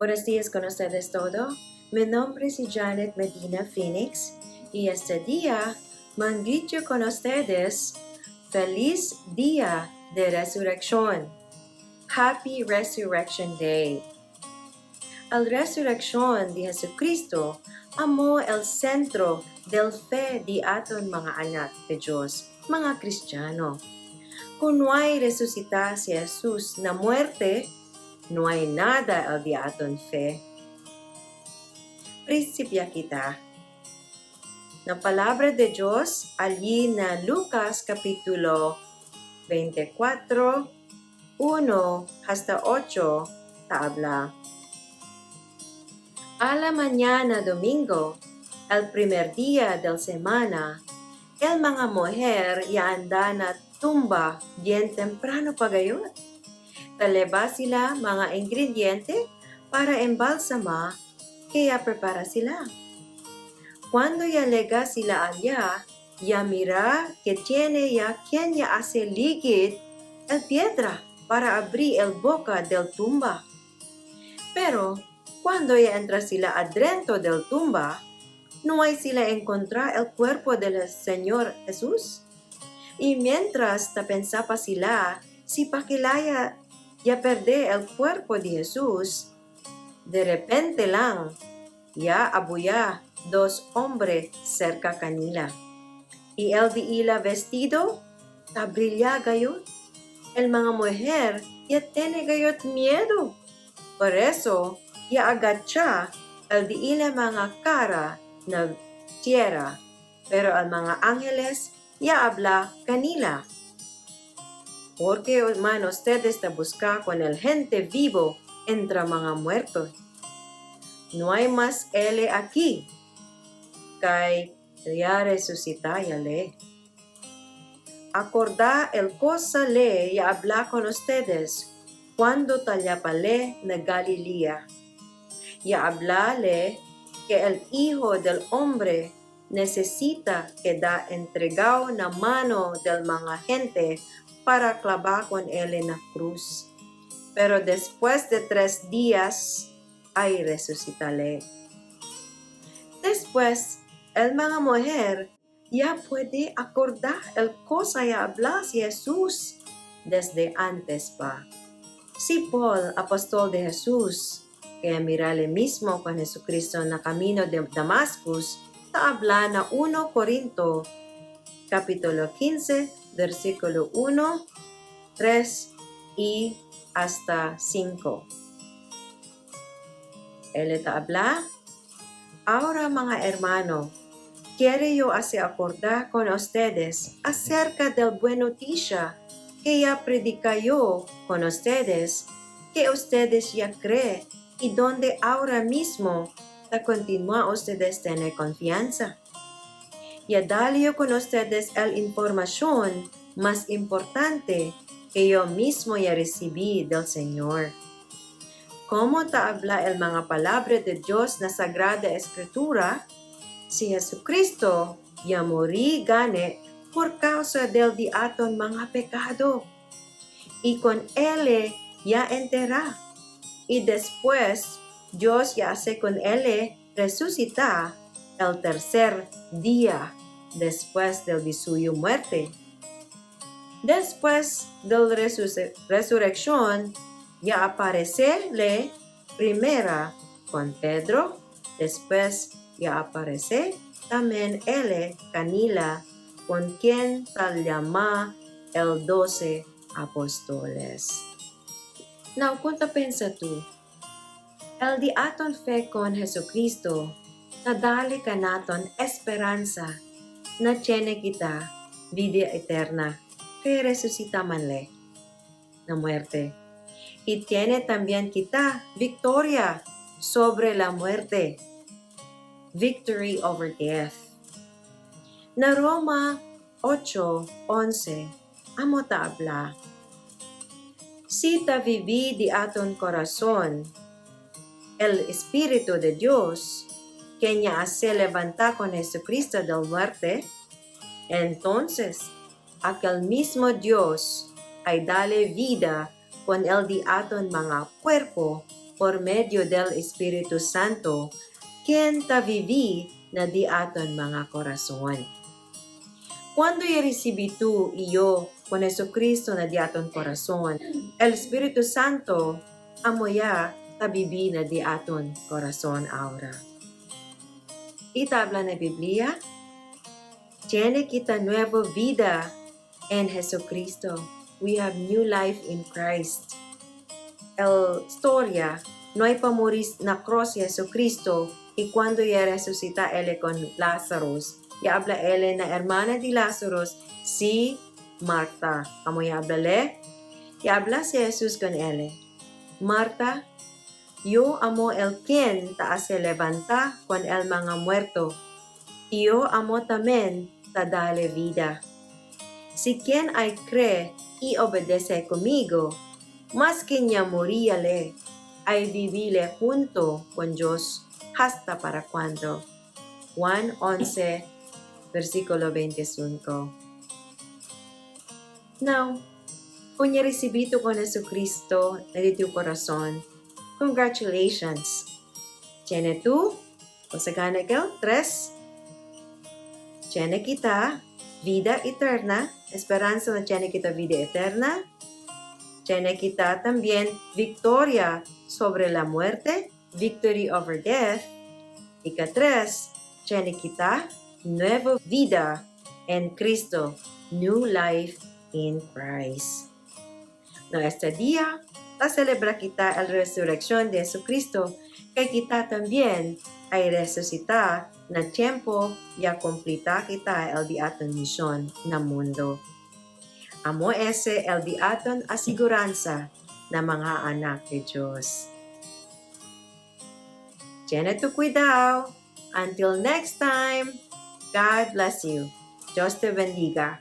Buenos días con ustedes todo. Mi nombre es Janet Medina Phoenix y este día mangrito con ustedes Feliz Día de Resurrección. Happy Resurrection Day. El resurrección de Jesucristo amo el centro del fe di aton mga anak de Diyos, mga Kristiyano. Kung no hay resucita si Jesus na muerte, no hay nada el di aton fe. Prinsipya kita. Na palabra de Dios allí na Lucas capítulo 24, 1 hasta 8, tabla. A la mañana domingo, el primer día del semana, el mga mujer ya anda na tumba bien temprano pagayot. Taleba sila mga ingrediente para embalsama, kaya prepara sila. Cuando ya lega sila allá, ya mira que tiene ya quien ya hace ligid el piedra para abrir el boca del tumba. Pero cuando ya entra sila adentro del tumba, no hay sila encontrar el cuerpo del Señor Jesús. Y mientras ta pensa pa sila, si pakilaya ya perde el cuerpo de Jesús, de repente lang, ya abuya dos hombre cerca kanila. Y el di ila vestido, ta brilla gayot. El mga mujer ya tiene gayot miedo. Por eso, ya agacha el di ila mga cara na tierra, pero al mga ángeles ya habla kanila. Porque man ustedes ta busca con el gente vivo entre mga muertos. No hay más ele aquí. Kay ya resucita ya le. Acordá el cosa le ya habla con ustedes cuando talapale na Galilea. Ya habla le que el Hijo del Hombre necesita queda entregado na mano del mga gente para clavar con él en la cruz. Pero después de 3 días, ay resucitale. Después, el mga mujer ya puede acordar el cosa ya habla si Jesús desde antes pa. Si Paul, apóstol de Jesús, que mirale mismo con Jesucristo na camino de Damascus, ta habla na 1 Corinto, capítulo 15, versículo 1, 3 y hasta 5. Él ta habla, "Ahora, mga hermano, quiere yo hacer acordar con ustedes acerca del buen noticia que ya predica yo con ustedes, que ustedes ya creen y donde ahora mismo ta continúa ustedes tener confianza. Ya dale yo con ustedes el información más importante que yo mismo ya recibí del Señor. Como ta habla el mga palabra de Dios na Sagrada Escritura, si Jesucristo ya morí gane por causa del di aton mga pecado. Y con él ya enterra. Y después Dios ya hace con él resucita el tercer día después del de suyo muerte. Después de la resurrección, ya aparece primera con Pedro, después ya aparece también él canila con quien tal llama el 12 apóstoles." Now, kung ta pensa tu, el di aton fe con Jesucristo, tadali ka naton esperanza na tiene kita vida eterna, que resucita man le na muerte. Y tiene también kita victoria sobre la muerte. Victory over death. Na Roma 8:11, amo ta habla. "Si ta vivi di aton corazón, el Espíritu de Dios, que ña hace levantar con Jesucristo del muerte, entonces aquel mismo Dios ay dale vida con el di aton mga cuerpo por medio del Espíritu Santo, quien ta vivi na di aton mga corazón. Cuando ya recibí tú y yo con Jesucristo na di aton corazón, el Espíritu Santo amo ya ta vivi na di aton corazón ahora. Itabla na Biblia, tiene kita nueva vida en Jesucristo. We have new life in Christ. El storia no hay pa morir na cross Jesucristo y cuando ya resucita él con Lazarus, ya habla él na hermana de Lazarus, si Marta. Amo ya habla le? Ya habla si Jesús con él. Marta, yo amo el quien ta hace levanta con el mga muerto. Y yo amo también ta dale vida. Si quien ay cree y obedece conmigo, más que ña moríale, ay vivile junto con Dios hasta para cuando. Juan 11, versículo 25. Now, kung niya recibito con Jesucristo na dito corazón, congratulations! Tiene tú, o sa gana tres, tiene kita vida eterna, esperanza na tiene kita vida eterna, tiene kita también victoria sobre la muerte, victory over death. Ika-tres, tiene kita nueva vida en Cristo, new life in Christ. No, este día, ta celebra kita el resurrección de Jesucristo, kay kita también ay resucita na tiempo ya completa kita el di aton misión na mundo. Amo ese el di aton asiguranza na mga anak ni Diyos. Tiene tu cuidado. Until next time, God bless you. Dios te bendiga.